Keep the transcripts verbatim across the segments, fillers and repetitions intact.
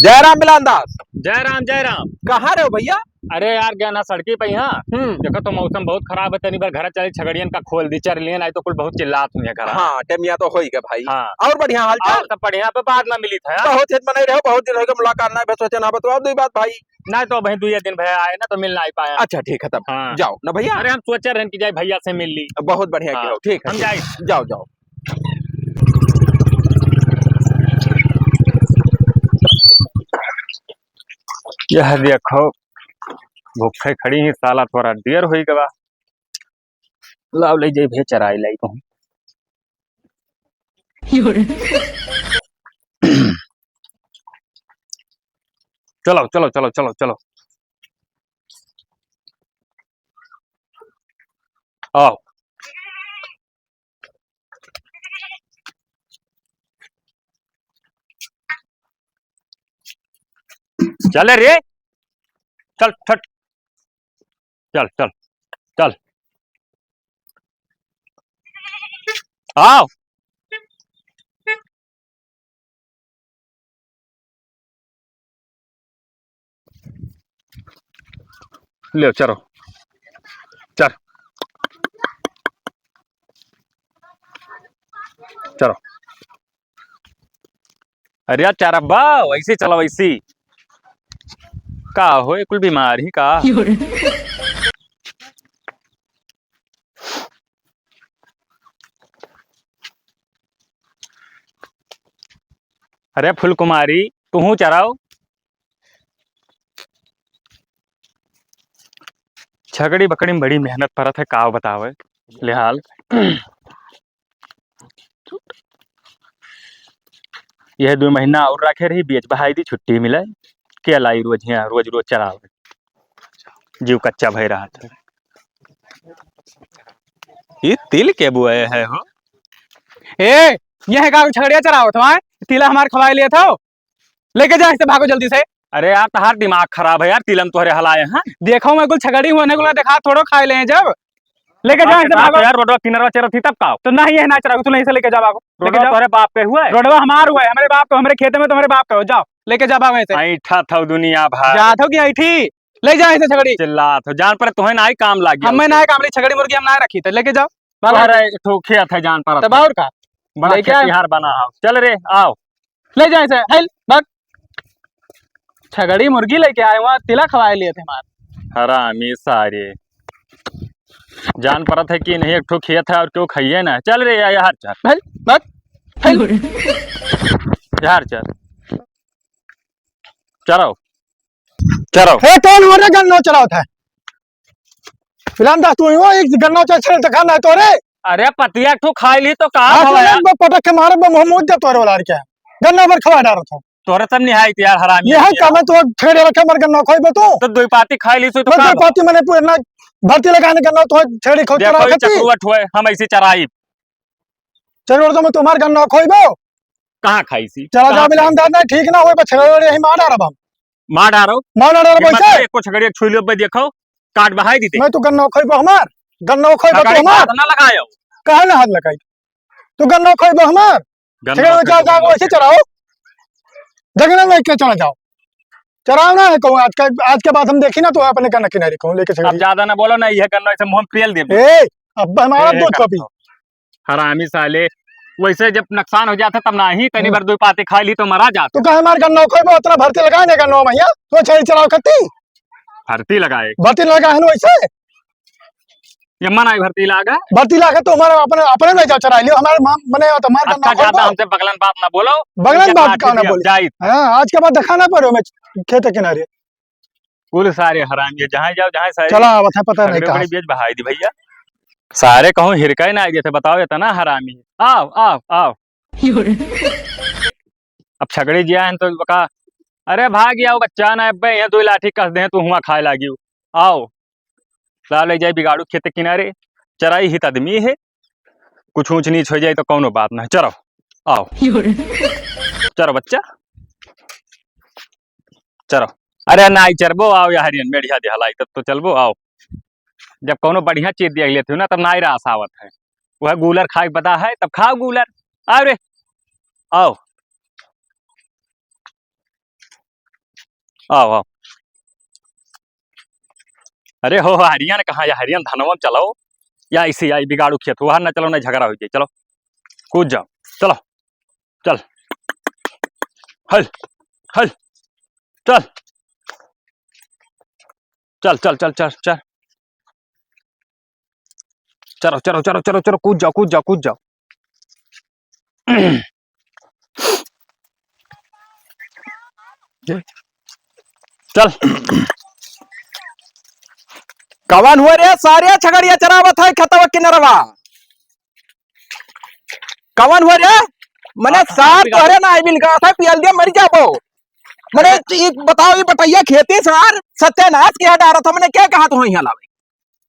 जय राम मिलान दास। जय राम, जय राम। कहाँ रहे हो भइया? अरे यार, गया ना सड़की पे यहाँ। हम्म। देखो तो मौसम बहुत खराब है, तनी बार घर चले, छगड़ियन का खोल दी, चर लिए, नहीं तो कुल बहुत चिल्लात हुई है घर। हाँ, टेमिया तो होई गया भाई। हाँ। और बढ़िया हाल चाल? और सब बढ़िया, पे बाद में मिली था यार। बहुत हित मनाई रहे हो, बहुत दिन हो गए मुलाकात ना, बस सोचे ना बतवा दो बात भाई। नहीं तो भाई दुइये दिन भैया आए ना तो मिल नहीं पाया। अच्छा ठीक है तब। हाँ। जाओ ना भैया। अरे हम सोचे रहन कि जाए भैया से मिल ली। बहुत बढ़िया हाँ। किया हो, ठीक है, हम ठीक। जाए। जाओ, जाओ। यह देखो, भूखे खड़ी ही, साला थोड़ा देर होई गवा। लाओ, ले जाई भैया, चराई लाई कहूँ। चलो, चलो, चलो, चलो, चलो। आओ। चले रे, चल, छट। चल, चल, चल। आओ। ले, चलो। चल। चलो। अरे यार, चार अब्बा, वैसे चलो, वैसे। का हो, ये कुल बीमार ही का? अरे फुलकुमारी, तुहूँ चराओ। छगड़ी बकड़ी में बड़ी मेहनत परत है, का बतावे, लेहाल। यह दो महीना और रखे रही, बेच बहाई दी, छुट्टी मिले। के लाई रोज यहाँ, रोज रोज चरावे। जीव कच्चा भय रहा था। ये तिल के बोए है हो? ए, यह का छगड़िया चरावत हो, हैं? तिला हमार खवाए लिए था। लेके जा इसे, भागो जल्दी से। अरे यार, तहार दिमाग खराब है यार, तिलम तोहरे हलाए हैं। देखो, मैं कुल छगड़ी हुआ, ने कुल देखा, थोड़ो खाए ले हैं जब। लेके जा इसे, भागो। यार, रोडवा किनारवा चरत थी तब का? तो नहीं है, ना चराओ, तू नहीं से लेके जा, भागो। लेके रोडवा जाओ। तोहरे बाप के हुआ है? रोडवा हमार हुआ है, हमारे बाप का, हमारे खेते में तुम्हारे बाप का हो, जाओ। लेके जा, भागो इसे। ऐठा था दुनिया भर। जात हो कि ऐठी? ले जा इसे छगड़ी। चिल्लात हो, जान पर तुम्हें ना ही काम लागी हमें उसे। ना ही काम ली, छगड़ी मुर्गी हम ना रखी थे, लेके जाओ। भागो। अरे, ठोकिया था जान पर। तब और का? बड़ा लेके आओ। खेतिहार बना हो। चल रे, आओ। ले जाए से, हेल, भाग। छगड़ी मुर्गी लेके आए, वहाँ तिला खवाए लिए थे मार। हरामी सारे। जान परत है कि नहीं, एक ठो खेत है और क्यों खाइए ना। चल रे, या, यार चल। हेल, भाग। हेल। यार चल। चलो। चलो। हे, कौन हो रे गन्नो चलावत है? फिलहान दास, तू ही हो, एक गन्नो चल, चल, देखा ना तो रे। अरे, पतिया ठू खाई ली तो का हाँ, भवा तो यार? एक बार पटक के मारे, बम हम मुद्दे तोरे वाला के। गन्ना भर खवा डारो तो। तोरे सब निहाई यार, हरामी यह है। का मैं तो छेड़े रखे, मर गन्नो खोइबे तू। तो दुई पाती खाई ली सो तो मैं का दुई भवा? पाती मने पूरे ना भर्ती लगाने गन्नो तो छेड़ी खोज देखो, करा ये रखती। चकरुआ ठुए, हम ऐसी चराई। चकरुआ तो मैं तुम्हार गन्नो खोइबे। कहाँ खाई सी? चला कहाँ जाओ, मिलान खाई? दादा, ठीक ना होए, बछड़े यही मार डारब हम। मार डारो। मार डारब हिम्मत वैसे। है, एको छगड़िया छुई लो, बे देखो, काट बहाई दी थे। मैं तो गन्ना खोइबो हमार, गन्ना खोइबो तो छगड़ी हमार। हाथ ना लगायो। काहे ना हाथ लगाई? तू गन्ना खोइबो हमार। गन्ना छगड़ी में खोइबो चला जाओ, हमार। वैसे चराओ। जगना नहीं के चला जाओ। चराओ ना है कहूँ, आज का, आज के बाद हम देखी ना तो अपने गन्ना किनारे कहूँ लेके अब छगड़ी। ज्यादा ना बोलो ना, यह गन्ना ऐसे मुँह में पेल दे। ए, अब हमारा ए, दूध का पी। हरामी साले, वैसे जब नुकसान हो जाता तब ना ही, तनी हम्म। भर दो पाती खा ली तो मरा जाता। तू कहे हमार गन्ना खोइबो, उतना भर्ती लगाए ना गन्ना में, तू छेड़ी चलाओ खत्ती। भर्ती लगाए? भर्ती लगा है ना वैसे। ये मन आई भर्ती लागा? भर्ती लागा तो हमारा अपने, अपने ले जाओ चराई लियो, हमारे मा-, मने तो हमार गन्ना अच्छा, ज्यादा खोइबो। हमसे बगलन बात ना बोलो। बगलन बात का ना बोली? जाइत। हाँ, आज के बाद देखा ना पड़ो मैं खेत किनारे। कुल सारे हरामी है, जहाँ जाओ, जहाँ सारे चला आवत है, पता नहीं छगड़े कहाँ बड़े से। बेच बहाई दी भैया। सारे कहूँ हिरका ही ना आई देते, बताओ इतना हरामी है। आओ, आओ, आओ। अब छगड़ी जिया है तो बका, अरे भाग आओ बच्चा ना, अब्बे यहाँ दो लाठी कस दे, तू हुआ खाए लागी। आओ, ला ले जाए बिगाड़ू खेत किनारे, चराई हित आदमी है। कुछ ऊंच नीच हो जाए तो कौनो बात ना, चलो, आओ। चलो बच्चा, चलो। अरे नाई चरबो, आओ यार, ये मेढ़िया देहलाई, तब तो चलबो, आओ। जब कौनो बढ़िया चीज देख लेते हो ना, तब नाई रास आवत है। वह गूलर खाए के पता है, तब खाओ गूलर। आओ रे, आओ। आओ, आओ। अरे हो, हरियन कहाँ या, हरियन धनवा में चलो। या इसी आई बिगाड़ू खेत, वहाँ ना चलो, ना झगड़ा हो जाए। चलो, कूद जाओ, चलो, चल, हल, हल, चल, चल, चल, चल, चल, चल। चलो, चलो, चलो, चलो, चलो, कूद जाओ, कूद जाओ, कूद जाओ। चल। कवन हुआ रे सारे छगड़िया चरावत है खेतवा किनरवा? कवन हुआ रे? मने आप सार कहाँ तोहरे ना आई बिलगात है, पियल दे मर जाबो। मने अरे ई बताओ, ई बटैया खेती सार सत्यानाश किया डारत है, मने क्या कहा तुम्हें यहाँ लावे?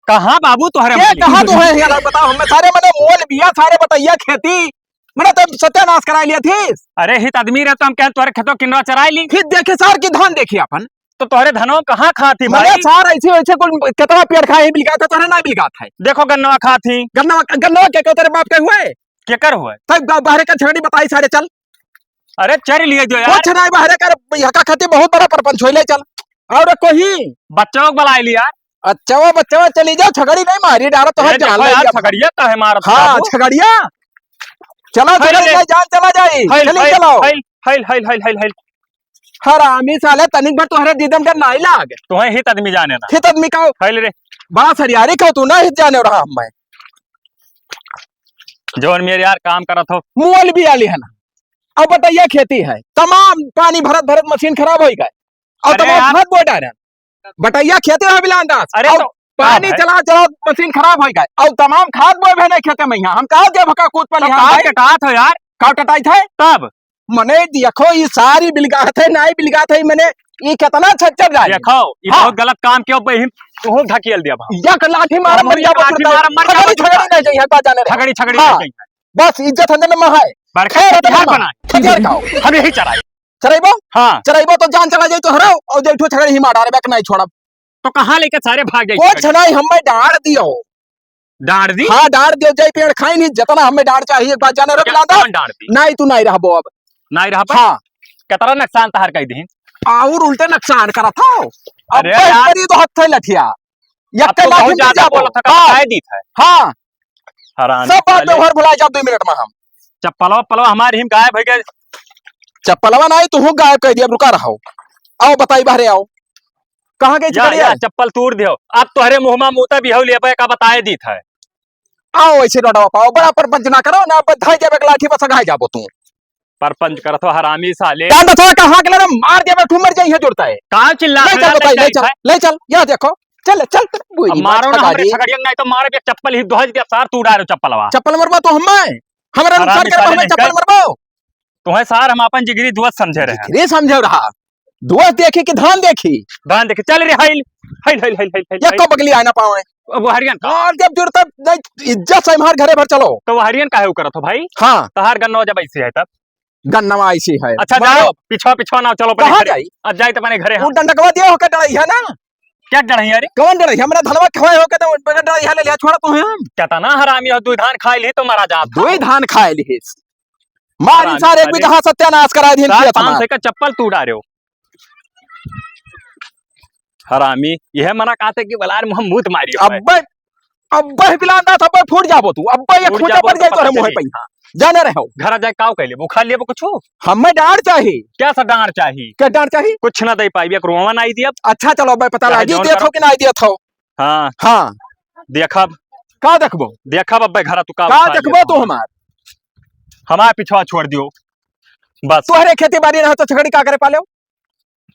कहाँ बाबू तोहरे के मालिक? कहाँ तो है यार, बताओ हमें। सारे मने मोल बिया, सारे बटैया खेती, मने तो सत्यानाश कराई लिया थी। अरे हित आदमी रहे तो हम कहें तोहरे खेतों किनरा चराई ली। फिर देखे सार की धान देखी अपन। तो तोहरे धनों कहाँ खाती मने भाई? सार ऐसे, ऐसे कुल कितना पेड़ खाए बिलगात है, तोहरे ना बिलगात है। देखो गन्नवा खाती। गन्नवा, गन्नवा के, के तेरे बाप के हुए? केकर हुए? तब ग-, बाहरे का छगड़ी बताई सारे चल। अरे चर लिए जो यार। कुछ नहीं बाहरे कर, यहाँ का खाती बहुत बड़ा परपंच होई ले चल। और कोई? बच्चों को बुला लिया। अच्छा वो बच्चा चली जाओ, छगड़ी नहीं मारी डारो तो ए, हम जान देखो ले यार, अपन। छगड़िया काहे मारत हाँ, बाबू? छगड़िया। चलो, हाय छगड़ी ले। नहीं, जान चला जाई। हाय, चली हाय, चलो। हाय, हाय, हाय। हरामी साले, तनिक भर तोहरे दीदम के नाई लाग। तुम्हें हित आदमी जाने ना। हित आदमी का? हाय ले रे। बड़ा सरियारी का तू ना हित जाने रहा हम मैं। जौन मेरे यार काम करत हो। मोल भी आली है ना। अब बटैया खेती है, तमाम पानी भरत भरत मशीन खराब होई गए। और अरे तमाम यार। हाथ बोल डारे। बटैया खेती है बिलान दास। अरे और तो पानी का है? चला चला मशीन खराब होई गए। और तमाम खाद बोए भेने खेते में यहाँ। हम कहा जब का कूद पर तो यहाँ का भाई? टटात हो यार? का टटाई थे? तब? मने देखो, ये सारी बिलगात है, नाई बिलगात है, मने ये कितना छच्चर जाए। देखो, ये हाँ। बहुत गलत काम किया, बहिन, तू ढकेल दिया भाव। या कर लाठी मार हम मर जा, लाठी मार मर जा, छगड़ी, बस। छगड़ी नहीं चाहिए, बात जाने रहे। छगड़ी, छगड़ी हाँ। नहीं चाहिए। बस इज्जत हंदन में है। बड़का खैर, खतियार हंदन में बनाए। खतियार खाओ। हम यही चराई। चराइबो? हाँ। चराइबो तो जान चला जाई तो हराओ, और जे ठो छगड़ी ही मार डारे, बैक नहीं छोड़ब। तो कहाँ लेके सारे भाग जाई कुछ छगड़ी? नहीं, हमें डांड दियो। डांड दी? हाँ, डांड दियो, जय पेड़ खाई नहीं, जितना हमें डांड चाहिए, एक बार जाने रहो, क्या बिलांदा। कौन डांड दी? नहीं, तू नहीं रहबो अब। नहीं रहबो? हाँ। कितना नुकसान तहार कह दी? और उल्टे नुकसान करत हो। अब अरे भाई यार। करी तो हत्थे लठिया। अब यक्के तो लाठी बहुत में ज्यादा जाबो। बोलत है, हाँ। बताए दी था। हाँ। हरामी सब बात साले। व्यवहार भुला जाब दो मिनट में हम। चप्पलवा, पलवा हमारे हिम गायब हो गए। चप्पलवा नहीं, तू गायब कर दिया, रुका रहो। आओ, बताई बाहरे आओ। कहाँ गई या, छगड़िया? या, चप्पल तूर दियो। अब तोहरे मुँह मा मूता बिहौ लेबे का बताए दीत है। आओ, ऐसे डोडवा पाओ, बड़ा परपंच ना करो ना, अब धाई जाबे के लाठी बस घाई जाबो तू। परपंच करत हो हरामी साले। कान दसवा का हाँक लेना, मार देबे, ठुमर जाई है जुड़ता है। का चिल्ला ले रहा चल है, बताई, ले ले चल, चल। ले चल, या देखो, चल, चल, तू अब मारो ना हमरे छगड़िया, नहीं तो मारे बे चप्पल ही दोहज दे, सार तू डारो चप्पलवा। चप्पल मरबा तो हमें, हमरा हरामी नुकसान करबा, साले हमें नहीं चप्पल कर। मरबा। तुम्हें सार हम अपन जिगरी दोस्त समझे रहे। जिगरी समझे रहा। दोस्त देखी कि धान देखी? धान देखी। चल रे, हाइल, हाइल, हाइल। या को बगली आए ना पावे। अब हरियन का? और जब जरूरत है, नहीं, इज्जत से हमारे घरे भर चलो। तो वो हरियन काहे करत हो भाई? हाँ। तहार गन्नवा जब ऐसी है तब? गन्नवा ऐसी है। अच्छा, मारो। जाओ, पिछवा, पिछवा ना, चलो अपने कहाँ घरे। जाई? अब जाए तो अपने घरे, वो हाँ। डंडकवा दिया होकर डराई है ना? क्या डराई है रे? कौन डराई है? हमरा धनवा खवाए होकर तो डराई है, ले लिया, छोड़ा तू हम। क्या तना हरामी हो, दो धान खाए ली तो मरा जात। दो धान खाए ली। मार हरामी सारे एक साले। बीघा सत्यानाश करा दिन सात खेत पाँच हमार। सौ का चप्पल तू डारे हो। हरामी, यह मना कहते कि बलार मुँह मूत मारी हो। अब्बे, अब्बे बिलांदा था, अब्बे फूट जाबो तू, अब्बे ये फूट खूंटे जाबो पर तो जाए पता तोरे मुँह चली। पे यहाँ। जाने रहे हो। घर जाए काव कहले, वो खा लेबो कुछ? हमें डांड चाही। क्या सा डांड चाही? क्या डांड चाही? कुछ ना दे पाई, एक रोवा ना आई दिया। अच्छा चलो, अब्बे पता चाहे लागी, जौन देखो करो। कि ना आई दिया था। हाँ। हाँ। देखब। का देखबो? देखब अब्बे घर तू का का उखाड़ देखबो लेबो। तू हमार? हमार पिछवा छोड़ दियो। बस। तोहरे खेती बाड़ी रहा तो छगड़ी का करे पाले?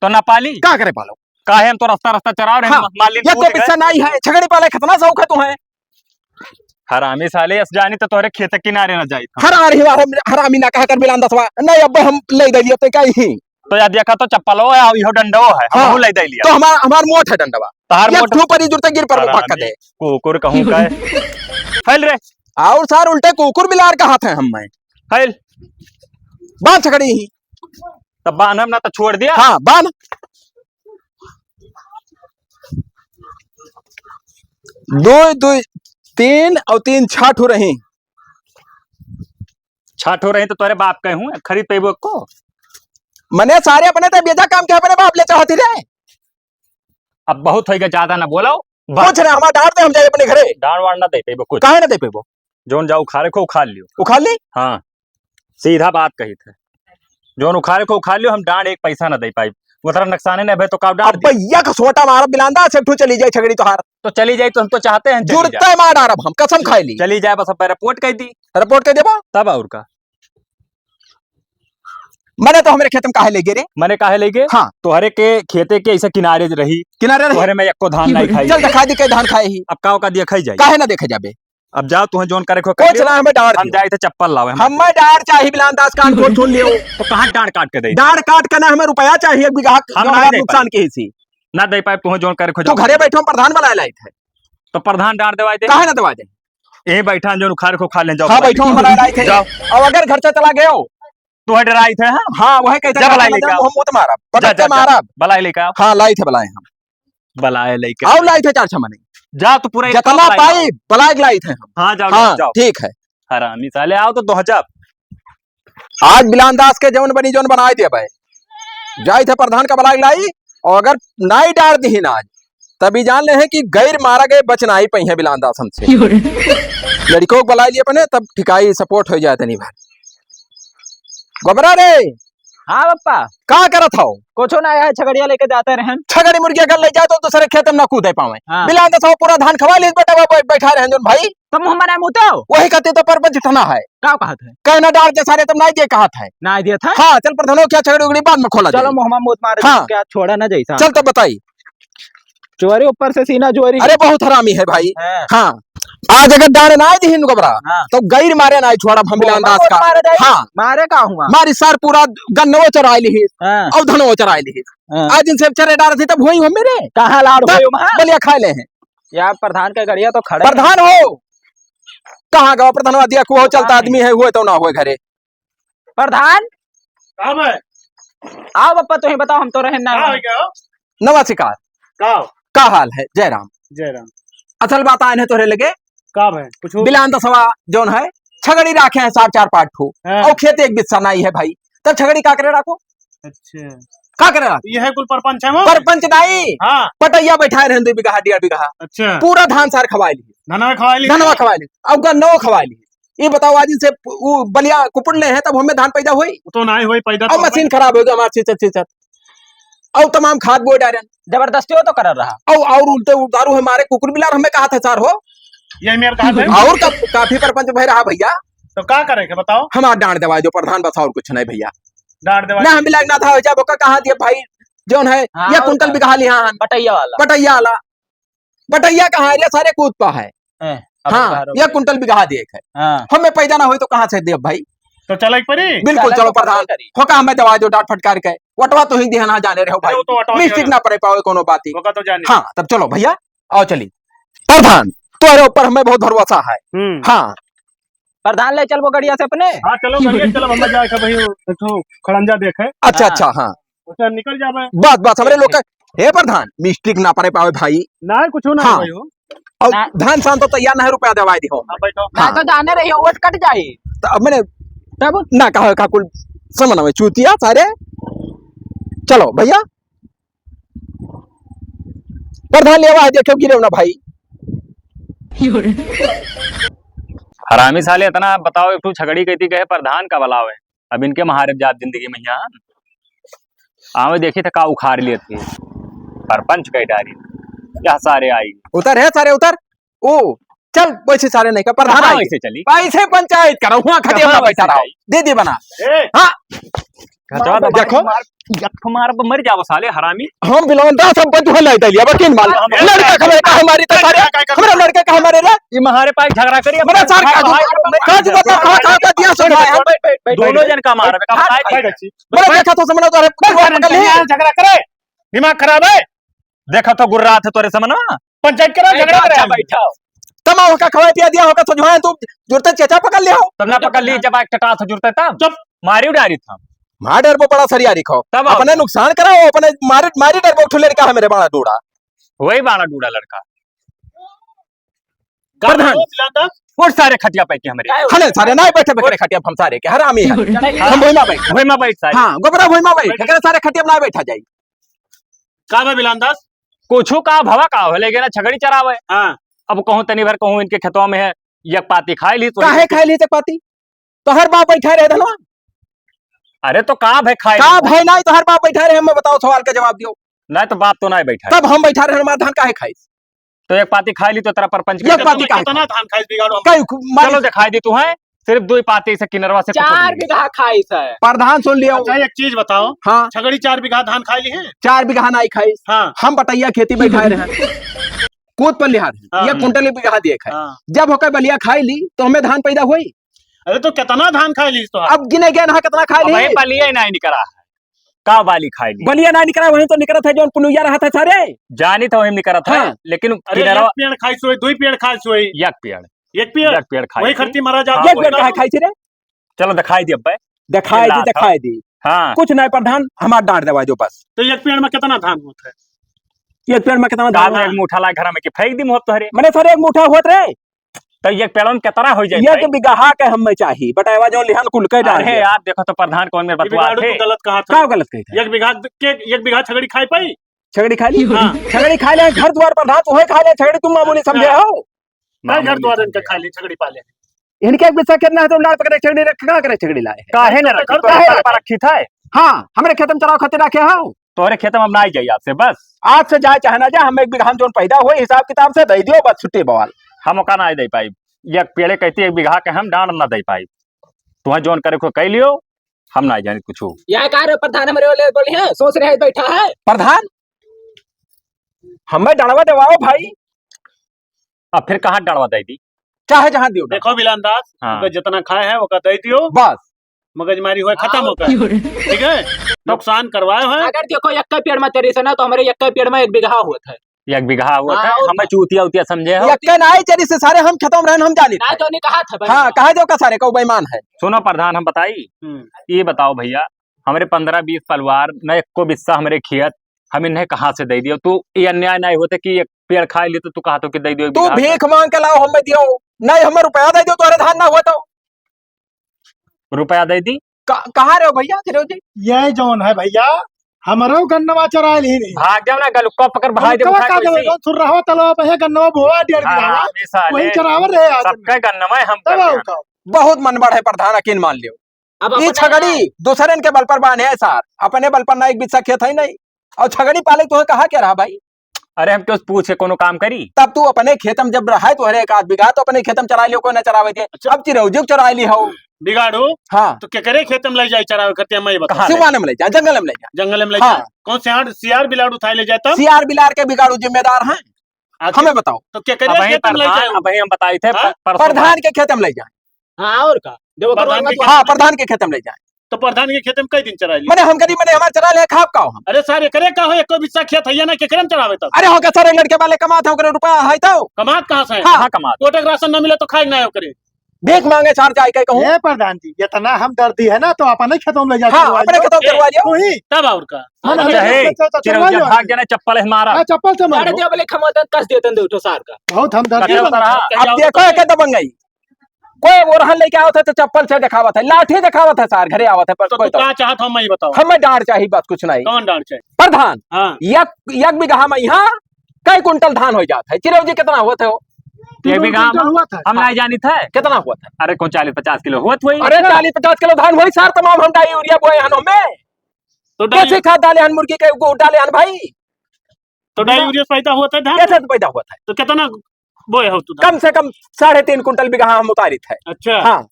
तो ना पाली। का करे पालो? काहे हम तो रास्ता, रास्ता चराव रहे, हाँ। मालिन ये कूद तो गए। पिस्सा नहीं है, छगड़ी पाले कितना शौक है तुम्हें? हरामी साले, अस जानी तो तोहरे खेत किनारे ना जाई। हरामी, हरामी, हरामी ना कहा कर बिलान दसवा। नहीं, अब हम ले दे दिए ते कहीं। तो यार देखा तो चप्पलो है, इहो डंडो है, हाँ। हमहू ले दे लिया। तो हमार, हमार मोट है डंडवा। तहार ये मोट। ठू परी जुरते गिर पर हरामी, पक दे। कुकुर कहूँ का है। फैल रे। और सार उल्टे कुकुर बिलार का हाथ है हम में। फैल। बांध छकड़ी ही। तब बांधब ना तो छोड़ दिया। हाँ, बांध। दो, दो, तीन और तीन छह ठो रही। छह ठो रही तो तोरे बाप के हूँ, खरीद पेबो को? मने सारे अपने तो बेजा काम के अपने बाप ले चाहती रे। अब बहुत होइ गया, ज्यादा ना बोलो। बस। कुछ ना, हमार डांट दे, हम जाई अपने घरे। डांट वांट ना दे पेबो कुछ। काहे ना दे पेबो? जौन जाओ उखाड़े को उखाड़ लियो। उखाड़ ली? हाँ, सीधा बात कही थे। जौन उखाड़े को उखाड़ लियो, हम डांट एक पैसा ना दे पाई। वो तरह नुकसाने ना भे तो का डांट अब दियो? भैया का सोटा मारब बिलांदा से, एक ठो चली जाए छगड़ी तोहार। तो चली जाए तो हम तो चाहते हैं चली जुड़ते जाए। मार डारब हम, कसम खाई ली। चली जाए बस, अब रिपोर्ट कह दी। रिपोर्ट कह देबा? तब और का? मने तो हमरे खेत में काहे ले गे रे? मने काहे ले गे? हाँ। तोहरे के खेते के ऐसे किनारे रही। किनारे रही? तोहरे में एको धान नहीं खाई। चल दिखा दी के धान खाए ही। अब का का देखा ही जाई? काहे ना देखे जाबे? अब जाओ, तुहें जौन करे को कर कुछ लियो। ना, हमें डांट हम दियो। जाए थे चप्पल लावे, हम हमें डांट चाहिए, बिलान दास कान खोल सुन लियो। तो कहाँ डांट काट के दे? डांट काट के ना, हमें रुपया चाहिए, एक बीघा हम ना दे नुकसान पाए। की ही सी। ना दे पाए, तुहें जौन करे को तू जाओ। घरे बैठो, हम प्रधान बनाए लाई थे। तो प्रधान डांट देवाए दे। काहे ना देवाए दे? यहीं बैठा, जौन उखाड़ को खा ले, जाओ हाँ, बुला बैठो, लीजिए। हम बनाए लाई थे। जाओ। अब अगर घर से चला गयो, तू है डराई थे, हाँ? हाँ, वही कहते जा हैं, बलाई लेके आओ। मुँह मुत मारा, जा, पटक के जा, जा। मारा। बलाई लेके आओ। हाँ, लाई थे, बलाए हम। बलाए लेके आओ, लाई थे चार छह मने। जा, तू पूरा एक जितना टोप लाई पाई, आओ। बलाए के लाई थे हम। हाँ, जाओ, हाँ, जाओ, जाओ। ठीक है। हरामी साले, आओ तो दो हजार। आज बिलान दास के जौन बनी, जौन बनाए दे भाई। जाई थे प्रधान का बलाए के लाई, और अगर नाई डार दी ना आज, तभी जान ले हैं कि गैर मारा गए बच ना ही पई हैं बिलान दास हमसे। क्यों रे? लड़िको के बलाए लिए अपने, तब ठिकाई सपोर्ट हो जाए तनी भर। गोबरा रे। हाँ पप्पा। का करत हौ? कुछो ना, यह छगड़िया लेके जाते रहन। छगड़ी मुर्गिया कर ले जाए तो दूसरे खेत में ना कूदे पावे। हाँ। बिलान दास पूरा धान खवा ली बेटा, बै-, बैठा रहन जौन भाई। तो मुँह मना मुँह तो। वही कहते तो परपंच ठना है। का कहत है? कहना डार दे सारे, तब नाई दे कहत है। नाई दिया था? हाँ, चल प्रधानो क्या छगड़ी उगड़ी बाद में खोला चलो जाई। मुँह मा मुँह मारे हाँ। क्या छोड़ा ना जैसा। चल तब बताई। चोरी ऊपर से सीना चोरी। अरे बहुत हरामी है भाई। हाँ। हाँ। आज अगर डांड ना दिहिन गोबरा, हाँ। तो गैर मारे ना छोड़ा हम बिलान दास का। मारे जाए? हाँ। मारे का हुआ? मारी सार पूरा गन्नवो चराई लिहिस। हाँ। और धनवो चराई लिहिस। हाँ। आज इनसे चरे डार थी तब हुई हो मेरे। कहाँ लाड़ तब हुई वहाँ? बलिया खाए ले हैं। यार प्रधान के गड़िया तो खड़े प्रधान हो। कहाँ गवा प्रधान? दिया कुआ चलता आदमी है, हुए तो ना हुए घरे। प्रधान। का बे? आओ बप्पा, तुहीं बताओ, हम तो रहन ना का है। हो गया? नमस्कार। का हो? का हाल है? जय राम। जय राम। असल बात आए हैं तोरे लगे। का बे? कुछ हो? बिलान दसवा जौन है, छगड़ी राखे हैं सार चार पाँच ठो। हाँ। और खेत एक बिस्सा नाई है भाई। तब छगड़ी का करे राखो? अच्छा। का करे राखो? यह कुल परपंच है वो? परपंच नाई। हाँ। पटैया बैठाए रहन दो बीघा, डेढ़ बीघा। अच्छा। पूरा धान सार खवाए ली। धनवा खवाए ली। धनवा खवाए ली। अब गन्नवा खवाए ली। ये बताओ, आज इनसे उ बलिया कुपुर ले हैं, तब हमें धान पैदा होई? तो नाई होई पैदा अब तो मशीन खराब हो गया हमार, छींचत, छींचत। और तमाम खाद बोए डारेन। जबरदस्ती वो तो करल रहा। और, और उल्टे उतारू हमारे कुकुर बिलार हमें कहा था सार हो। यही मेरे कहा था। और का, काफी परपंच भय रहा भैया। तो का करे के बताओ? हमार डांड दवाई दो प्रधान, बस और कुछ नहीं भैया। डांड दवाई ना हम बिलाग ना था, जब ओका कहा दिए भाई, जौन है, हाँ, ये और कुंटल का? बिगहा लिहा हन। पटैया वाला। पटैया वाला। बटैया कहाँ है रे? सारे कूद पा है। हैं, अब हाँ, बाहर हो ये गए। कुंटल बिगहा दिए है। हाँ। हमें पैदा ना होई तो कहाँ से देब भाई? तो चलो एक परी। बिल्कुल, चलो चलो प्रधान। करी। होका हमें दवा दो डांट फटकार के। वटवा तो ही दिहना जाने रहो भाई। अरे वो तो वटवा मिस्टेक दिहना। ना पड़े पावे कोनो बात ही। होका तो जाने। हाँ, तब चलो भैया, आओ चली। प्रधान, तोरे ऊपर हमें बहुत भरोसा है। हम्म। हाँ। प्रधान ले चलबो गड़िया से अपने। हाँ, चलो गड़िया चलो, हम जाए के भाई, एक ठो खड़ंजा देखे। अच्छा, हाँ। अच्छा, हाँ। उसे निकल जाबे। बस, बस, हमरे लोग का, हे प्रधान, मिस्टेक ना पड़े पावे भाई। ना, कुछ ना हाँ। भाई हो। और ना। धान सान तो तैयार ना है, रुपया देवाई दिहो। हाँ, बैठो। ना हाँ। तो जाने रही हो, वोट कट जाई। तो अब मैंने तब? ना कहा का कुल समझ में चूतिया सारे। चलो भैया, प्रधान लेवा है, देखो गिरे ना भाई। हरामी साले, इतना बताओ, एक ठो छगड़ी कहती कहे प्रधान का बलावे। अब इनके महारे जात जिंदगी में यहाँ आवे देखी तो का उखाड़ लिए थे। सरपंच कह डारी, यह सारे आई। उतर है सारे, उतर। ओ, चल, वैसे सारे नहीं का, प्रधान कहाँ आई। वैसे चली? वैसे पंचायत करो, हुआ खटिया कहाँ में बैठा वैसे रहो। जाई? दे दे बना। ए! हाँ। गजवा तो देखो। मार, एक ठो मार पर मर जाओ साले हरामी। हम बिलोंदा सब बंद हुआ नहीं दलिया, वकील माल। हम लड़का खबर का हमारी तो सारे, हमारा लड़का का हमारे रे। ये महारे पास झगड़ा करिए, मेरा अपने सार भाई का को जो, हाथ में का जो बता, कहाँ, कहाँ का दिया सब भाई हम। बैठ, बैठ, बैठ, दोनों बैठ। जन का मार, बैठ, बैठ, बैठ। मेरा देखा तो समझ तो अरे, बैठ, बैठ, पकड़ ली। यहाँ झगड़ा करे, दिमाग खराब है। देखा तो गुर्रा थे तोरे समझ ना। पंचायत करा, झगड़ा करे। अच्छा, बैठा। तमा होका खवाए पिया दिया होका, सोझवाए तू जुरते चेचा पकड़ ले हो। तब ना पकड़ ली, जब आके टटा था जुरते तब। चुप। मारी उडारी था। मार डरबो बड़ा सरिया रिखो। तब आओ। अपने नुकसान कराओ, अपने मारे, मारी डरबो ठुले का है मेरे बड़ा डूड़ा। वही बड़ा डूड़ा लड़का। का प्रधान। हो, मिलान दास? उठ सारे खटिया पे के हमरे। काहे हो? हले सारे, नाहीं बैठे बेकरे खटिया पे हम सारे के, हरामी है। हम भुइमा बैठ। भुइमा बैठ सारे। हाँ, गोबरा भुइमा बैठ, बैठ। एकरे सारे खटिया पे नाहीं बैठा जाई। का बा मिलान दास? कुछु का भवा का हो, लेकिन छगड़ी चरावे। हाँ। अब कहूँ तनी भर कहूँ इनके खेतवा में है, एक पाती खाई ली तो काहे खाई ली एक पाती? तोहर बाप बैठा रहे धनवा। अरे तो का भाई खाए का ली? भाई नाहीं, तोहर बाप बैठा रहे, हमें बताओ, सवाल का जवाब दियो। नाहीं तो बाप तो नाहीं बैठा तब रहे। हम बैठा रहे, हमार धान काहे खाइस? तो एक पाती खाई ली तो तेरा परपंच एक पाती खाई। कितना धान खाइस बिगाड़ू हम? कई खु-, मारी चलो दिखाई दी तू है, सिर्फ दो ही पाती से किनरवा से कुकुर चार मिली। बीघा खाइस है। प्रधान सुन लियो। अच्छा, एक चीज बताओ। हाँ। छगड़ी चार बीघा धान खाई ली है? चार बीघा नाहीं खाइस। हाँ। हम बटैया खेती बैठाए रहे। कूद पर लिहार है। हाँ। एक कुंटल एक बीघा दिए खाए। हाँ। जब होकर बलिया खाई ली, तो हमें धान पैदा हुई। अरे तो कितना धान खाई ली तो? अब गिने गए ना कितना खाई ली। बलिया ही नाहीं निकरा है। का बाली खाई ली? बलिया नाहीं निकरा, वहीं तो निकरत है, जौन पुनुइया रहत है सारे। जानी तो वहीं निकरत है, हाँ। लेकिन अरे, किनारा एक पेड़ खाई सोई, दुई पेड़ खाई सोई। एक पेड़। एक पेड़? एक पेड़ खाई वही थी। खर्ची मरा जा। हाँ, एक पेड़ वही। काहे खाई थी रे? चलो, दिखाई दी अब्बे। दिखाई दी, चिल्ला था। दिखाई दी। हाँ। कुछ नाहीं प्रधान, हमार डांट देवा जो बस। तो एक पेड़ में कितना धान होत है? एक पेड़ में कितना का धान ना होत? एक मुठा ला घर में के फेंक दी मुहब तोहरे। मने सर, एक मुठा होत रे। तो एक पेड़ में कितना हो जाए एक भाई? बिगहा के हमें चाही, बटावा जो लिहन कुल के डाल अरे दे। यार, देखो तो प्रधान कौन मेरे ये बतवा बिगाड़ू थे। तू गलत कहा था। का गलत कही था? एक बीघा के, एक बीघा छगड़ी खाई पाई? छगड़ी खा ली? हाँ। छगड़ी खा ले, घर द्वार पर धान, तू है खा ले, छगड़ी तुम मामूली समझे अच्छा। हो? नहीं, घर मामूली द्वार इनका समझे। खा ले, छगड़ी पा ले। इनके एक बिस्सा खेत ना है तो लाड़ पकड़े छगड़ी रख, कहाँ करे छगड़ी लाए? काहे न रखी? घर तोरे द्वार पर रखी था? हाँ, हमरे खेत में चराव खातिर रखे हो। तोरे खेत में हम ना आई जाई आपसे, बस। आज से जाए चाहे ना जाए, हम एक बीघा में जौन पैदा हुए, हिसाब किताब से दे दियो, बस छुट्टी बवाल। हम ओका ना दे पाई। एक पेड़े कहती एक बीघा के हम डांड ना दे पाई। तुम्हें जौन करे को कह लियो, हम ना जानी कुछ। यह का रे प्रधान हमरे वाले बोले हैं, सोच रहे बैठा है। प्रधान, हमें डांडवा देवाओ भाई। अब फिर कहाँ डांडवा दे दी? चाहे जहाँ दियो। देखो बिलान दास, हाँ। ओकर जितना खाए है, ओकर दे दियो। बस। मगजमारी होए, खत्म हाँ। होकर। ठीक है? नुकसान करवाए है। अगर देखो, एक पेड़ में तेरी से ना, तो हमारे एक पेड़ में एक बीघा होत है। एक बीघा होत हाँ, है, और हमें का? चूतिया उतिया समझे हो? एक नाहीं, तेरी से सारे हम खत्म रहन, हम जानी ना, थे। जो नहीं कहा था, हाँ, कहा जो का सारे का बेईमान है। सुनो प्रधान, हम बताई, हम्म। ये बताओ भैया, हमरे पन्द्रह बीस परिवार, न एको बिस्सा हमरे खेत, हम इन्हें कहाँ से दे दियो? तू ये अन्याय नहीं होते कि एक पेड़ खाए लिए तो तू कहा तो कि दे दियो एक तू बीघा का? भीख मांग के लाओ, हमें दियो, नहीं हमें रुपया दे दियो, तोहरे धान ना हुआ तो। रुपया दे दी। का-, कहाँ रहो भैया, चिरऊ जी? ये जौन है भैया, हमरो गन्नवा चराए ली नहीं। भाग जाओ ना, गलुक्का पकड़ भाई, जब गलुक्का उठा का कोई देवे, सी। जौन सुरहो तलवा पे है, गन्नवा बोआ डेढ़ हाँ, बीघा, हाँ, मिसाल वही है। चरावर रहे आज सबका में। गन्नवा है, हम तब करते हैं। का? बहुत मन बड़ा है प्रधान, अकीन मान लियो। अब ई अपने छगड़ी यहाँ दूसरन के बल पर बांधे है सार, अपने बल पर ना एक बिस्सा खेत है नहीं। और छगड़ी पाले तुहे कहा क्या रहा भाई? अरे हम क्यों पूछ के कोनो काम करी? तब तू अपने खेत में जब रहा है, तोहरे एक आध बीघा, तो अपने खेत में चरा लियो, कोई ना चरावे दे। अच्छा। अब चिरौजी को चरा ली हो। बिगाड़ो। हाँ। तो केकरे खेत में ले जाए चरावे करते हैं, मैं बता। कहाँ ले? सिवान में ले जा, जंगल में ले जा। जंगल में ले हाँ। जा। कौन सियार, सियार बिलाड़ उठाए ले जाए तब? सियार बिलार के बिगाड़ू जिम्मेदार हैं। अच्छा। हमें बताओ। तो केकरे अब वहीं खेत में ले प्रधान, जाए? अब वहीं हम बताई थे, हाँ? पर-, परसों प्रधान के खेत में ले जाए। हाँ, और का? देखो, प्रधान के हाँ, प्रधान के खेत में ले जाए। तो प्रधान के खेत में कई दिन चराई ली? मने हम गरीब, मने हमार चरा ले, खाब का हम? अरे सर, एकरे का हो, एको बिस्सा खेत है ना, केकरे में चरावे तब? अरे हो का सर, लड़के वाले कमात है, ओकरे रुपया है तो। कमात कहाँ से है? हाँ। कहाँ कमात? कोटक राशन ना मिले तो खाए ना ओकरे। भीख मांगे सार जाए के कहूँ। ए प्रधान जी, इतना हमदर्दी है ना, तो अपने खेतों में ले जा, हाँ, चरवा अपने लो। खेतों में चरवा लियो। वही। तब और का? मन अच्छा, हमें है, तो, तो, तो चिरौजी चरवा लो। भाग जाना, चप्पल है मारा। हाँ, चप्पल से मारो। गाड़ी दे, बोले, खमोदन कस देतन दे उठो सार का। बहुत हमदर्दी कस है। देता रहा। अब देखो, एक दबंगई। कोई ओरहन लेके आवत है तो चप्पल से देखावत है, लाठी देखावत है सार, घरे आवत है, पर तो कोई तू तो का चाहत हो, मैं बताओ। हमें डांड चाहिए, बस कुछ नहीं। कौन डांड चाहिए? प्रधान, हाँ। एक, एक बीघा में यहाँ कई कुंटल धान हो जात है? चिरौजी कितना होत है वो? एक बीघा में कुंटल हुआ था। हम नहीं जानी थे। कितना हुआ था? अरे कौन चालीस पचास किलो होत हुई। अरे चालीस पचास किलो धान हुई सार, तमाम हम डाई यूरिया बोए हन हमें। तो डाई देसी खाद डाले हन, मुर्गी के गो डाले हन भाई। तो डाई यूरिया से पैदा हुआ था धान? कैसे पैदा हुआ था? तो कितना बोए हो तू धान? कम से कम साढ़े तीन कुंटल बीघा हम उतारित है। अच्छा। हाँ।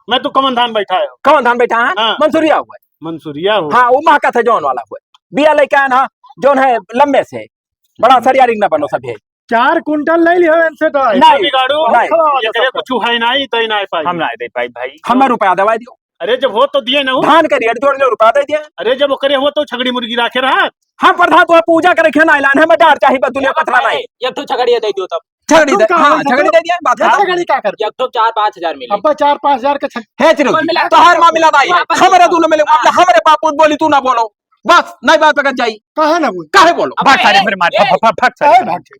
मैं तो कमन धान बैठा है। कमन धान बैठा है? हाँ। मंसूरिया हुआ है। मंसूरिया हुआ। हाँ, वो महका था जौन वाला हुआ है। बिया लेके आया ना, जौन है लंबे से, बड़ा सरिया रिंग ना बनो सब है। चार कुंटल ले लियो इनसे तो। नहीं, बिगाड़ू। नहीं। एकरे कुछ है नहीं, दे नहीं पाई। हम नहीं दे पाई भाई। हमें रुपया दवाई दियो। अरे जब हो तो दिए ना हो। धान के रेट जोड़ लियो, रुपया दे दिए। अरे जब ओकरे हो तो छगड़ी मुर्गी राखे रहा। हम प्रधान तो पूजा करे, खाना ऐलान है, मैं डार चाही बस दुनिया पथरा नहीं। एक ठो छगड़ी दे दियो तब। छगड़ी दे, हाँ, छगड़ी दे दिए, बात खत्म। छगड़ी का कर? एक ठो चार पाँच हजार मिले। अब्बा चार पाँच हजार के छग- हे चिरौजी, कुल मिला के तोहार मामला नहीं है। वापस हमरे दोनों में ले, हाँ। हमरे बापू बोली, तू ना बोलो। बस, नहीं बात पकड़ जाई। काहे ना बोल? काहे बोलो? अब भाग सारे ए, मेरे मार, ए, भाग, भाग, भाग सारे। काहे भाग जाई?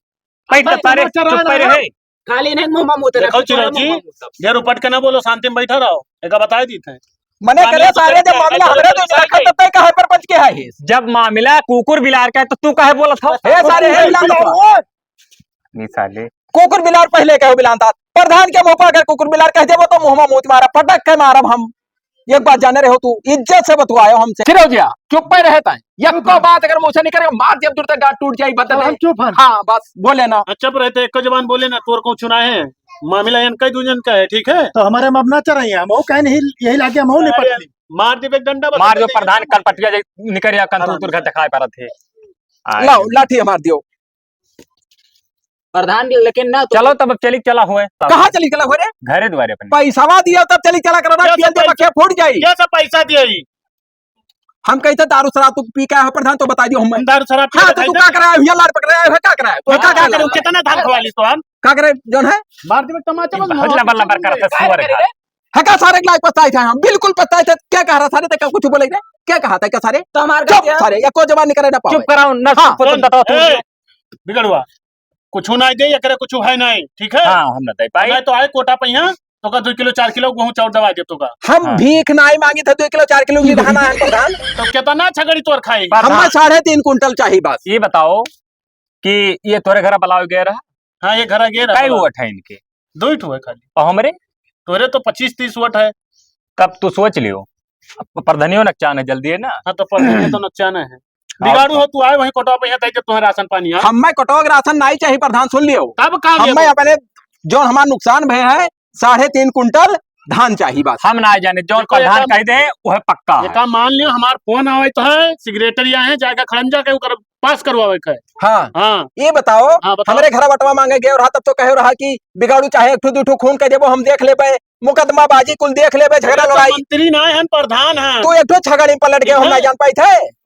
बैठ जा सारे, चुप पे रहे। खाली नहीं मुँह में मुँह देखो चिरौजी, मुँह में मुँह। ढेर उपट के ना बोलो, शांति में बैठा रहो, एक बताए दी थे। मने करे सारे, जब मामला हमरे दो जने का, तब तक का है परपंच के है? जब मामला कुकुर बिलार का है, तो तू काहे बोलत हो? हे सारे, हे बिलार, नहीं साले। कुकुर बिलार पहले कहो बिलान था। प्रधान के मुँह पर अगर कुकुर बिलार कह देबो, तो मुँह में मूत मारा, पटक के मारब हम। एक बात जाने रहो तू, इज्जत से बतुआयो हमसे। चिरौजिया, चुप्पे रहता है। यक्को बात अगर मुँह से निकले, मार देब दूर तक, गाँठ टूट जाई, बता दे। चुप हन। हाँ, बस बोले ना। हाँ, चुप रहते, एक जबान बोले ना, तोर को चुनाए है। मामला इनका ही दुजन का है, ठीक है? तो हमारे में अब ना चढ़ाइए, हम वो कहे नहीं, यही लागे हम वो निपट ली। मार देबे एक डंडा, बता मार जो दे। प्रधान कलपटिया जे निकल या कंतूर तुर घर दिखाई पड़त है। आए। लाओ, लाठी मार दियो। प्रधान जी, लेकिन ना तो चलो तब अब चली चला हुए। कहाँ चली चला हुए रे? घरे द्वारे अपने। पैसावा दिया तब चली चला करो ना, क्या पियल सब दे पैसा? बखे फूट जाई। क्या सब पैसा दिया ही? हम कहते दारू शराब तू पी के आया हो प्रधान, तो बता दियो हम। हम दारू शराब हाँ, पी तो के तू खाई का कराया? भैया लाड़ पकड़ाया है, का कराया? तू हाँ, का का कराया? करूँ? कितना धान खवा ली तो हम? का करे जौन है? मार देबे तमाचा बस बहुत मोहब्बत लंबा लंबा चल करत है, रही है। सुअर का। है का सारे लायक पछताए थे हम, बिल्कुल पछताए थे। क्या कह रहा सारे, ते का कुछ बोले रे? क्या कहा था क्या सारे? तो हमार चुप गलती है। सारे, एको जबान निकले ना पावे। चुप कराओ, ना हाँ। सुन, बताओ तू। ए, बिगड़ुआ, कुछ ना दे, एकरे कुछ है नहीं, ठीक है? हाँ, हम ना दे पाई। नहीं तो आए कोटा पे यहाँ, तो का दो किलो, चार किलो गेहूं चाउर दवा दे तो का। हम हाँ। भीख नहीं मांगी थे, दो किलो, चार किलो की धान है प्रधान। तो कितना छगड़ी तोर खाई? हम साढ़े तीन कुंटल चाहिए बस। ये बताओ कि ये तोरे घर बुलाओ गया रहा? हाँ, ये घर आ गया रहा कई बा। वोट है इनके? दो ही ठो है खाली। और हमरे? तोरे तो पच्चीस तीस वोट है। तब तू सोच लियो, अब प्रधनियो नकचान है जल्दी है ना। हाँ, तो प्रधनियो तो नकचान है। हाँ, बिगाड़ू तो हो, तू आए वहीं कोटवा पे यहाँ तक तुम्हें राशन पानी है। हमें कोटवा के राशन नहीं चाहिए प्रधान, सुन लियो। तब का हमें लेबो? अपने जो हमार नुकसान भय है, साढ़े तीन कुंटल धान चाहिए बस। हम ना जाने, जौन देखो, प्रधान एका, कह दे, वह पक्का है। एका मान लियो, हमार फोन आवे तो है, सेक्रेटरी आए हैं, जाके खड़ंजा के ओकर पास करवावे के है। हाँ। हाँ। ये बताओ, हाँ, बताओ। हमरे घर बटवा मांगे गए रहा, तब तो कहे रहा कि बिगाड़ू चाहे एक ठो दू ठो खून कर देबो, हम देख लेबे, मुकदमा बाजी कुल देख लेबे, झगड़ा ये तो लड़ाई। मंत्री ना है, प्रधान है। तू एक ठो छगड़ी में पलट गए, हम ठीक है। ना जान पाई थे।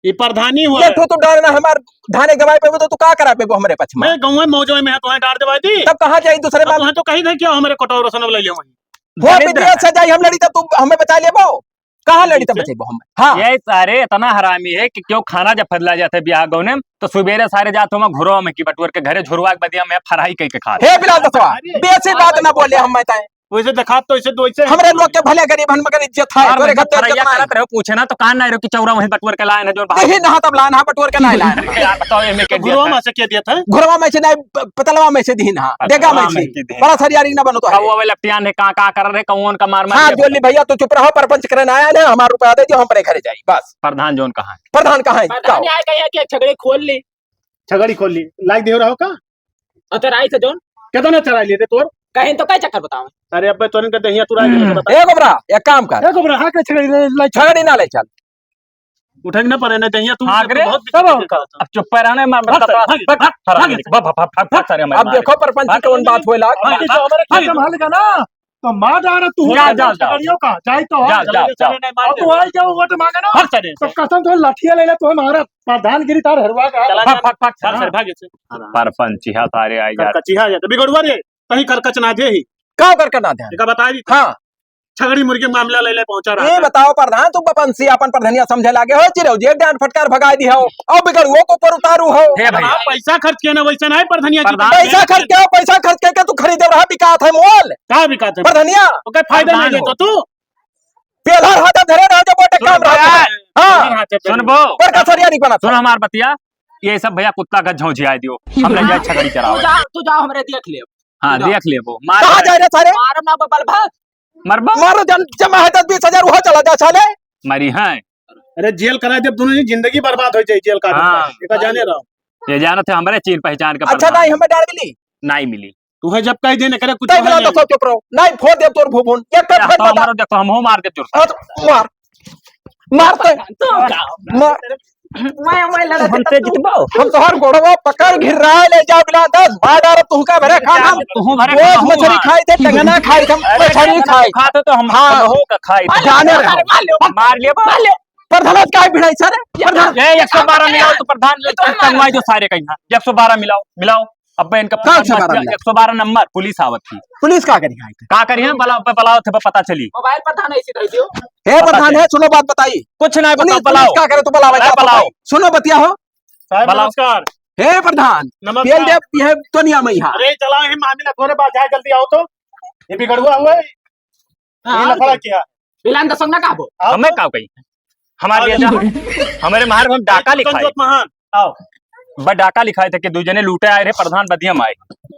ई प्रधानी हुआ एक ठो तू डार ना हमार धाने गवाए पे, तो तू का करा पे हमरे पक्ष में? मैं गाँव में मौजो में है, तो डार देवाई दी। तब कहाँ जाई दूसरे अब में? तुहें तो कही नहीं क्या हमरे कटोरो सनब ले लियो वहीं। वो दलिद्र विदेश है। से जाई हम लड़ी, तब तू हमें बचा लेबो? कहाँ लड़ी तब ठीक है। बचेबो हम? हाँ। ये सारे इतना हरामी है कि क्यों खाना जब फैला जाते ब्याह गौने में, तो सुबेरे सारे जात हो घुरवा में की बटुअर के घरे झुरवा के बदिया में फराई कह के खा। हे बिलाल दसवा, अरे, बेसी बात ना बोले हम मैं ताए। वैसे देखा तो ऐसे दो ऐसे हमरे लोग के भले गरीब हन मगर इज्जत है, और तोरे मतलब घर तो इज्जत फरैया नहीं। करत रहो, पूछे ना तो कान नहीं रहो कि चौरा वहीं बटुअर के लायन है जो बाहर। यही ना तब लायन, हाँ, बटुअर के नहीं लायन। यार बताओ, ये में के तो दिया घुरवा था? में से के दिया था? घुरवा में से नहीं, प-, पतलवा में से दीन, हाँ, पतलवा डेगा में में से। से दीन। बड़ा सरियारी ना बनो तो है। कौवा वाला प्यान है, का, का कर रहे, कौन का मार मार हाँ, के जोली भैया, तू चुप रहो, परपंच करे ना आया ना, हमारा रुपया दे दियो, हम अपने घरे जाई, बस। प्रधान जोन कहाँ है? प्रधान कहाँ है? प्रधान जाओ। आए कहे कि एक छगड़ी खोल ली। छगड़ी खोल ली, लाइक देव रहो का? अतराई से जोन। कितना चराई लेते तोर? कहीं तो कई चक्कर बताओ। अरे अबे तोरन के दहिया तुराई के बता। ए गोबरा, एक काम कर। ए गोबरा, हाँ, के छगड़ी ले, ले चल। छगड़ी ना ले चल। उठे के ना पड़े ना दहिया तू हाँ, करे? बहुत सब बिगड़ गया था। अब चुप पे रहने में भाग, भाग, भाग, भाग, भाग, भाग, भाग, भाग, सारे हमारे अब मारे। देखो परपंच भाग, कौन भाग, बात होए लाग। भाग, भाग, भाग, भाग, भाग, भाग, तो मार डाला तू। जा, जा, जा। छगड़ियों का, जाई तो जा, जा, जा। अब तू आई जाओ वोट मांगे ना। भाग सारे तो से। कसम तो लाठिया ले ले, तू हमारा प्रधानगिरी तार हरवा का। चला भाग, जा। भाग, भाग, भाग, हाँ। सारे, भाग इसे। परपंच यहाँ सारे आई जा। कचिया जाते बिगड़ुआ रे, कहीं करकच ना दे ही। का करकच ना दे? एका बता दी। हाँ। छगड़ी मुर्गी मामला ले ले पहुंचा रहा ये था। बताओ प्रधान, तू बपंसी अपन प्रधनिया समझे लागे हो, चिरौजी एक डांट फटकार भगाई दी हो, और बिगड़ुओ को ऊपर उतारू हो। हे भैया। हाँ, पैसा खर्च किया ना, वैसे ना है प्रधनिया जी। प्रधान पैसा खर्च किया, पैसा खर्च करके तू खरीदे रहा, बिकात है मोल। का बिकात है? प्रधनिया। ओके, फायदा प्रधान नहीं हो। लेता तू। पेलहर हाथ धरे रहो जब वोट काम रहा। हाँ। पेलहर हाथ पे। सुनबो। पर कसरिया नहीं बना। सुन हमार बतिया, ये सब भैया कुत्ता का झौंझिया दियो, हम ले जाए छगड़ी चरावे। तू जा, तू जा, हमरे देख ले। हाँ, तू जा। देख लेबो। मार कहाँ जाए रे सारे? मार ना बबल भा। मरबा? मारो जन, जमा है दस बीस हजार, वहाँ चला जा साले। मरी है। अरे जेल करा दे, दोनों ही जिंदगी बर्बाद हो जाए जेल का। हाँ। एका जाने रहो। ये जानत है हमरे चीन पहचान के अच्छा प्रधान। नहीं, हमें डाल मिली। नहीं मिली। तू है जब कह देने करे कुछ तय है मिला नहीं। तो सब चुप रहो। नहीं, फोड़ दे तोर भूभुन। एक पे या फट तो बता। हमारो देखो, हम हो मार दे चुर। हाँ, तो मार। मार तो। तो का? मार। मैं, मैं लड़ा हम देता ते तू। जितबो। हम तोहर गोड़वा पकड़ घिर रहा है, ले जाओ बिना दस, मार डालो तुहका भरे खान हम। तुहू भरे गोश खान मछली हम। खाई थे, टंगना खाई थे, अरे मछली टंगना खाई। खाते तो हम हाँ। हम हो का खाई थे। जाने रहो। मार ले, मार ले। मार ले। प्रधान का भिड़ाई सर? प्रधान। ए, एक सौ बारह मिलाओ तो प्रधान, तो टंगवाई जो सारे कहीं। एक सौ बारह मिलाओ, मिलाओ। अब इनका कौन सा बारह मिलाओ? एक सौ बारह नंबर, पुलिस आवत थी। पुलिस का करी है? का करी है? बला-, बलाओ थे, पता चली। मोबाइल पर थाना ऐसे धर दियो। हे प्रधान है, सुनो बात बताई। कुछ नहीं, पुलिस, बताओ, पुलिस बलाओ। का करे तो बलाओ, ए, बलाओ। सुनो बतिया हो। साहब, बलाओ। नमस्कार। हे प्रधान, नमस्कार। पेल दे, यह तो नहीं आमई हा। अरे चला, ये मामला थोड़े बात है, जल्दी आओ तो। ये बिगड़ुआ हुआ है, ये हाँ, लफड़ा तो किया। पिलान दसंग ना कहबो। आओ हमें तो। का कही? हमारे आओ लिए तो। जा, हमारे मार हम डाका एक लिखाए। संजोत महान, आओ। बस डाका लिखाए थे कि दू जने लूटे आए रहे, प्रधान बदियम आए।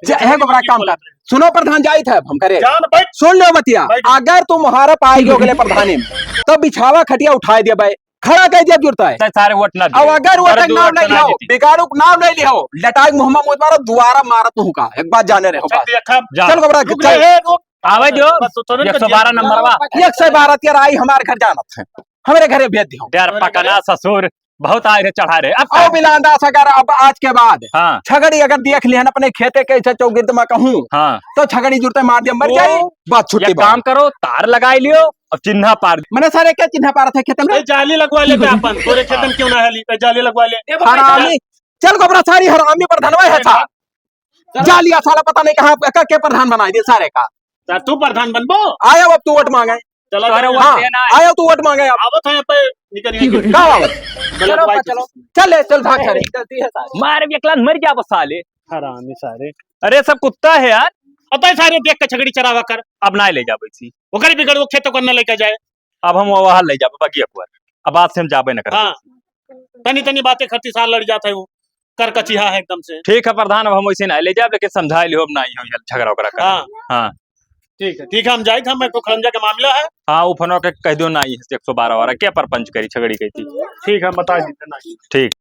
जा, है गोबरा काम कर। सुनो प्रधान, जाइत है हम करे। जान बैठ। सुन लो बतिया, बैठ। अगर तुम मुहारा पाएगी अगले प्रधानी में, तो बिछावा खटिया उठाए दिया भाई, खड़ा कर दिया जुड़ता है। ते सारे वोट ना दिए। अब अगर वो तक नाम नहीं लिहो, बिगाड़ू को नाम नहीं लिहो, लटाई मुहम्मा मुझ मारो, दोबारा मारत हूँ का, एक बात जाने रहो बस। देखा, जा। चल गोबरा, रुक चल। रे, रुक। आवे जो, बस तो थोड़े एक सौ बारह नंबर वा। एक सौ बारह तेरा आई हमारे घर जानत है, हमारे घरे भेज दियो। डर हमारे पकड़ा घरे। ससुर, बहुत आए रहे, चढ़ा रहे। अब आओ का? बिलान दास, अगर अब आज के बाद हाँ। छगड़ी अगर देख लिहन अपने खेते के ऐसे चौगिर्द में कहूँ, हाँ। तो छगड़ी जुड़ते मार दिया, मर ओ, जाए, बस छुट्टी एक बात। काम करो, तार लगाई लियो और चिन्हा पार। मने सारे क्या चिन्हा पारत है खेतन में? ए, जाली लगवा लेते अपन, तोरे खेतन हाँ। क्यों ना है ली, ए, जाली लगवा ले। ए, बाबा, हरामी, चल गोबरा सारी हरामी प्रधानवा है था। चलो। जालिया साला पता नहीं कहाँ का, के प्रधान बनाई दे सारे का। तो तू प्रधान बनबो? आयो अब तू वोट मांगे। चला तोहरे जाओ। वोट हाँ, देना है। आयो तू वोट मांगे अब। आवत है पे निकल, निकल। का आवत? गलत चलो, बात चलो। है। चल ले, चल भाग सारे। गलती है सारी। मार भी एकला मर जा बस साले। हरामी सारे। अरे सब कुत्ता है यार। अब भाई सारे देख के छगड़ी चरावा कर। अब ना ले जाबे सी। ओकरे बिगड़ वो खेतों को न लेके जाए। अब हम वहाँ ले जाबे बगिया पर। अब आज से हम जाबे न करबे। हाँ। तनी तनी बातें खातिर सार लड़ जात है वो। करकचिहा है एकदम से। ठीक है प्रधान, अब हम वैसे नहीं ले जाब, लेकिन समझा लियो, अब नहीं हो झगड़ा वगड़ा कर। हाँ। हाँ। ठीक है, ठीक है, हम जाइत, हम एक ठो खड़ंजा के मामला है। हाँ, वो फोनो के कह दियो नहीं है, एक सौ बारह वाला, क्या परपंच करी, छगड़ी कही थी। ठीक है, हम बता देते ना। ठीक।